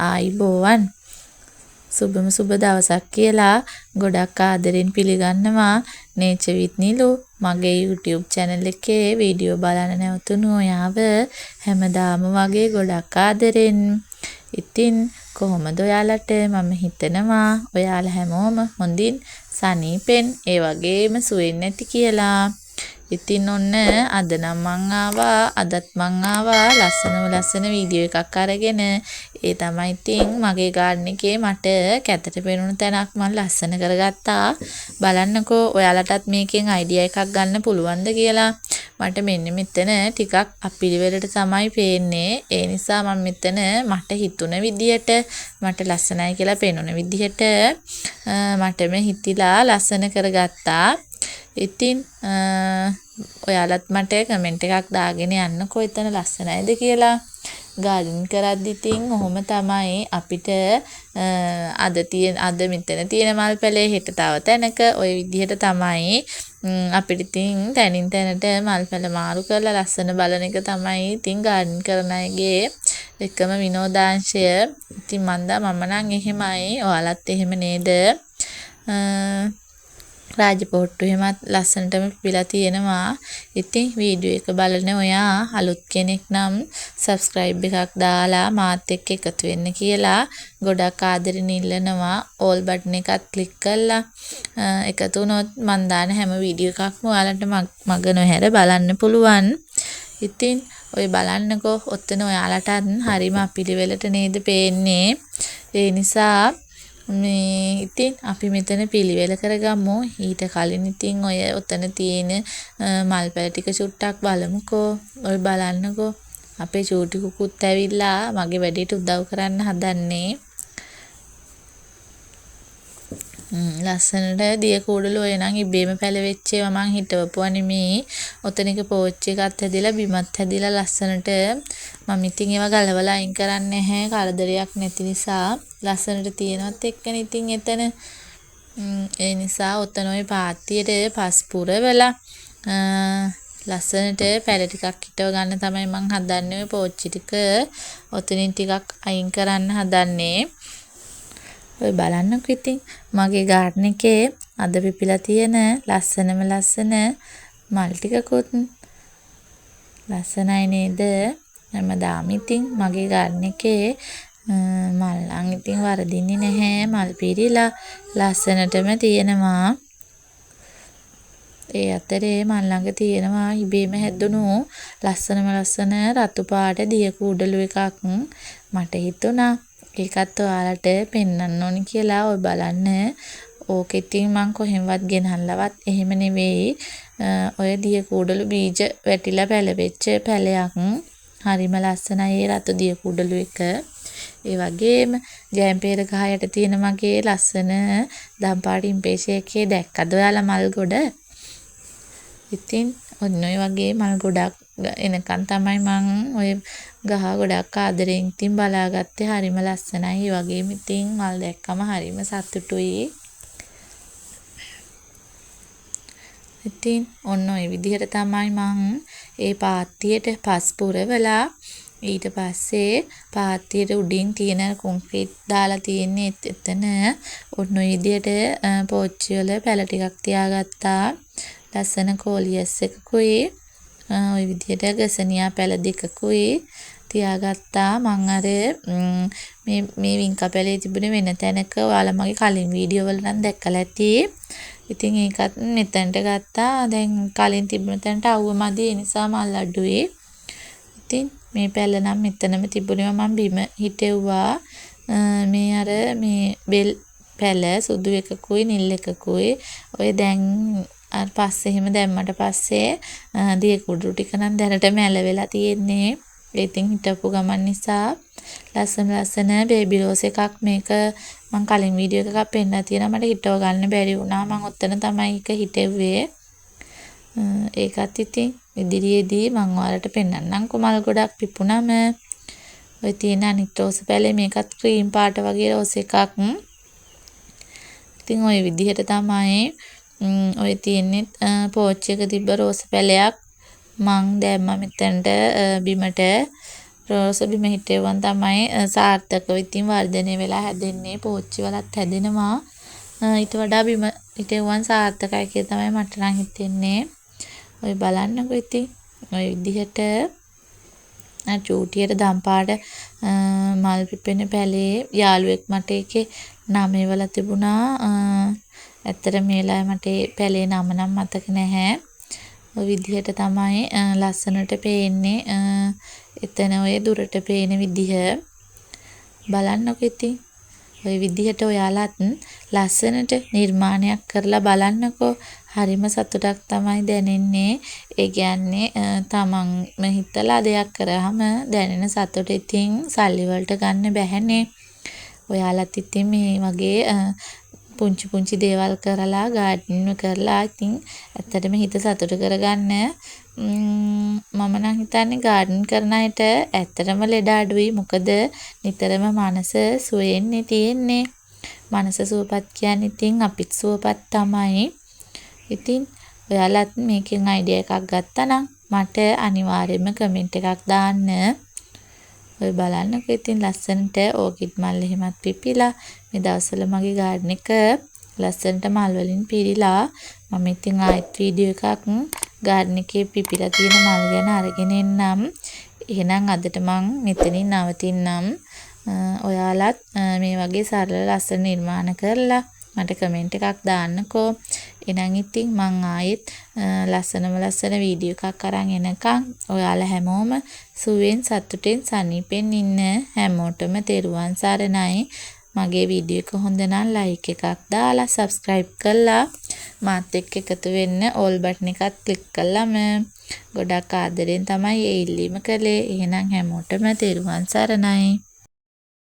ආයිබෝවන්. සුබම සුබ දවසක් කියලා ගොඩක් ආදරෙන් පිළිගන්නවා නේචර් විත් නිලු මගේ YouTube channel එකේ වීඩියෝ බලන්න නැවතුණු ඔයාව හැමදාම වගේ ගොඩක් ආදරෙන්. ඉතින් කොහොමද ඔයාලට? මම හිතනවා ඔයාලා හැමෝම හොඳින් සනීපෙන් ඒ වගේම සුවෙන් ඇති කියලා. ඉතින් ඔන්න අද නම් මං ආවා, අදත් මං ආවා ලස්සනම ලස්සන වීඩියෝ එකක් අරගෙන. ඒ තමයි ඉතින් මගේ ගාඩන් එකේ මට කැතට පෙනුණු තැනක් මං ලස්සන කරගත්තා. බලන්නකෝ ඔයාලටත් මේකෙන් අයිඩියා එකක් ගන්න පුළුවන්ද කියලා. මට මෙන්න මෙතන ටිකක් අපිළිවෙලට තමයි පේන්නේ. ඒ නිසා මං මෙතන මට හිතුණ විදියට, මට ලස්සනයි කියලා පෙනුන විදිහට මටම හිතිලා ලස්සන කරගත්තා. ඉතින් ඔයාලත් මට කමෙන්ට් එකක් දාගෙන යන්නකෝ එතන ලස්සනයිද කියලා. ගාඩන් කරද්දි ඉතින් ඔහොම තමයි අපිට අද තියෙන, අද මෙතන තියෙන මල් පැලේ හෙට තව තැනක, ඔය විදිහට තමයි අපිට ඉතින් තැනින් තැනට මල් පැල මාරු කරලා ලස්සන බලන එක තමයි ඉතින් ගාඩන් කරන අයගේ එකම විනෝදාංශය. ඉතින් මන්දා මම නම් එහෙමයි, ඔයාලත් එහෙම නේද? රාජපොට්ටු එහෙමත් ලස්සනටම පිපිලා තියෙනවා. ඉතින් වීඩියෝ එක බලන ඔයා අලුත් කෙනෙක් නම් සබ්ස්ක්‍රයිබ් එකක් දාලා මාත් එක්ක එකතු වෙන්න කියලා ගොඩක් ආදරෙන් ඉල්ලනවා. ඕල් බටන් එකත් ක්ලික් කරලා එකතු වුණොත් මං දාන හැම වීඩියෝ එකක්ම ඔයාලට මග නොහැර බලන්න පුළුවන්. ඉතින් ඔය බලන්නකෝ ඔතන ඔයාලටත් හරිම අපිළිවෙලට නේද පේන්නේ. ඒ නිසා මේ ඉතින් අපි මෙතන පිළිවෙල කරගමු. ඊට කලින් ඉතින් ඔය ඔතන තියෙන මල් පැල ටික චුට්ටක් බලමුකෝ. ඔය බලන්නකෝ අපේ චූටි කුකුත් ඇවිල්ලා මගේ වැඩේට උදව් කරන්න හදන්නේ. ලස්සනට දිය කූඩලු ඔය නම් ඉබේම පැලවෙච්ච ඒවා මං හිටවපුවා නෙමෙයි. ඔතන එක පෝච්චි එකත් හැදිලා බිමත් හැදිලා ලස්සනට. මම ඉතින් ඒවා ගලවලා අයින් කරන්නේ නැහැ, කරදරයක් නැති නිසා. ලස්සනට තියෙනවත් එක්කනේ ඉතින් එතන. ඒ නිසා ඔතන ඔය පාත්තියට පස් පුරවලා ලස්සනට පැල ටිකක් හිටව ගන්න තමයි මං හදන්නේ. ඔය පෝච්චි ටික ඔතනින් ටිකක් අයින් කරන්න හදන්නේ. ඔය බලන්නකෝ ඉතින් මගේ ගාඩන් එකේ අද පිපිලා තියෙන ලස්සනම ලස්සන මල් ටිකකුත් ලස්සනයි නේද? හැමදාම ඉතින් මගේ ගාඩන් එකේ මල් නම් ඉතින් වරදින්නේ නැහැ. මල් පිරීලා ලස්සනටම තියෙනවා. ඒ අතරේ මල් ළඟ තියෙනවා ඉබේම හැදුණු ලස්සනම ලස්සන රතු පාට දිය කූඩලු එකක්. මට හිතුණා ඒකත් ඔයාලට පෙන්වන්න ඕනි කියලා. ඔය බලන්න ඕක ඉතින් මං කොහෙන්වත් ගෙනල්ලවත් එහෙම නෙවෙයි. ඔය දිය කූඩලු බීජ වැටිලා පැලවෙච්ච පැලයක්. හරිම ලස්සනයි ඒ රතු දිය කූඩලු එක. ඒ වගේම ජෑම්පේර ගහ යට තියෙන මගේ ලස්සන දම්පාට ඉම්පේෂි එකේ දැක්කද ඔයාලා මල් ගොඩ? ඉතින් ඔන්න ඔය වගේ මල් ගොඩක් එනකන් තමයි මං ඔය ගහ ගොඩක් ආදරෙන් ඉතින් බලාගත්තේ. හරිම ලස්සනයි. ඒ වගේම ඉතින් මල් දැක්කම හරිම සතුටුයි. ඉතින් ඔන්න ඔය විදිහට තමයි මං ඒ පාත්තියට පස් පුරවලා ඊට පස්සේ පාත්තියට උඩින් තියෙන කොන්ක්‍රීට් දාලා තියෙන්නේ එතන ඔන්න ඔය විදිහට පෝච්චි වල පැල ටිකක් තියාගත්තා. ලස්සන කෝලියස් එකකුයි ඔය විදිහට ගසනියා පැල දෙකකුයි තියාගත්තා. මං අර මේ වින්කා පැලේ තිබුණේ වෙන තැනක. ඔයාලා මගේ කලින් වීඩියෝ වල නම් දැක්කලා ඇති. ඉතින් ඒකත් මෙතනට ගත්තා. දැන් කලින් තිබුණ තැනට අවුව මදි. ඒ නිසා මල් අඩුයි. ඉතින් මේ පැල නම් මෙතනම තිබුණේම මං බිම හිටෙව්වා. මේ අර මේ බෙල් පැල සුදු එකකුයි නිල් එකකුයි ඔය දැන් අර පස්සේ එහෙම දැම්මට පස්සේ දිය කුඩු ටික නම් දැනටම ඇලවෙලා තියෙන්නේ. ඒ ඉතින් හිටපු ගමන් නිසා ලස්සන ලස්සන බේබි රෝස් එකක් මේක මං කලින් වීඩියෝ එකක් පෙන්නලා තියෙනවා. මට හිටව ගන්න බැරි වුණා. මං ඔතන තමයි ඒක හිටෙව්වේ. ඒකත් ඉතින් ඉදිරියේදී මං ඔයාලට පෙන්නන්නම් මල් ගොඩක් පිපුණම. ඔය තියෙන අනිත් රෝස පැලේ මේකත් ක්‍රීම් පාට වගේ රෝස් එකක්. ඉතින් ඔය විදිහට තමයි ඔය තියෙන්නේ පෝච්චි එක තිබ්බ රෝස පැලයක් මං දැම්මා මෙතනට බිමට. රෝස බිම හිටෙව්වම තමයි සාර්ථකව ඉතින් වර්ධනය වෙලා හැදෙන්නේ. පෝච්චි වලත් හැදෙනවා. ඊට වඩා බිම හිටෙව්වම සාර්ථකයි කියලා තමයි මට නම් හිතෙන්නේ. ඔය බලන්නකෝ ඉතින් ඔය විදිහට චූටියට දම් පාට මල් පිපෙන පැලේ යාළුවෙක් මට ඒකේ නම එවලා තිබුණා. ඇත්තටම මේ වෙලාවේ මට ඒ පැලේ නම නම් මතක නැහැ. ඔය විදිහට තමයි ලස්සනට පේන්නේ එතන ඔය දුරට පේන විදිහ. බලන්නකෝ ඉතින්. ඔය විදිහට ඔයාලත් ලස්සනට නිර්මාණයක් කරලා බලන්නකෝ. හරිම සතුටක් තමයි දැනෙන්නේ. ඒ කියන්නේ තමන්ම හිතලා දෙයක් කරාම දැනෙන සතුට ඉතින් සල්ලි වලට ගන්න බැහැනේ. ඔයාලත් ඉතින් මේ වගේ පුංචි පුංචි දේවල් කරලා ගාඩන් කරලා ඉතින් ඇත්තටම හිත සතුටු කරගන්න. මම නම් හිතන්නේ ගාඩන් කරන අයට ඇත්තටම ලෙඩ අඩුයි. මොකද නිතරම මනස සුවයෙන්නේ තියෙන්නේ. මනස සුවපත් කියන්නේ ඉතින් අපිත් සුවපත් තමයි. ඉතින් ඔයාලත් මේකෙන් අයිඩියා එකක් ගත්තා නම් මට අනිවාර්යයෙන්ම කමෙන්ට් එකක් දාන්න. ඔය බලන්නකෝ ඉතින් ලස්සනට ඕකිඩ් මල් එහෙමත් පිපිලා මේ දවස්වල මගේ ගාඩන් එක ලස්සනට මල් වලින් පිරීලා. මම ඉතින් ආයෙත් වීඩියෝ එකක් ගාඩන් එකේ පිපිලා තියෙන මල් ගැන අරගෙන එන්නම්. එහෙනම් අදට මං මෙතනින් නවතින්නම්. ඔයාලත් මේ වගේ සරල ලස්සන නිර්මාණ කරලා මට කමෙන්ට් එකක් දාන්නකෝ. එහෙනම් ඉතින් මං ආයෙත් ලස්සනම ලස්සන වීඩියෝ එකක් අරන් එනකන් ඔයාලා හැමෝම සුවෙන් සතුටෙන් සනීපෙන් ඉන්න. හැමෝටම තෙරුවන් සරණයි. මගේ වීඩියෝ එක හොඳ නම් ලයික් එකක් දාලා සබ්ස්ක්‍රයිබ් කරලා මාත් එක්ක එකතු වෙන්න ඕල් බටන් එකත් ක්ලික් කළාම ගොඩක් ආදරෙන් තමයි ඒ ඉල්ලීම කළේ. එහෙනම් හැමෝටම තෙරුවන් සරණයි.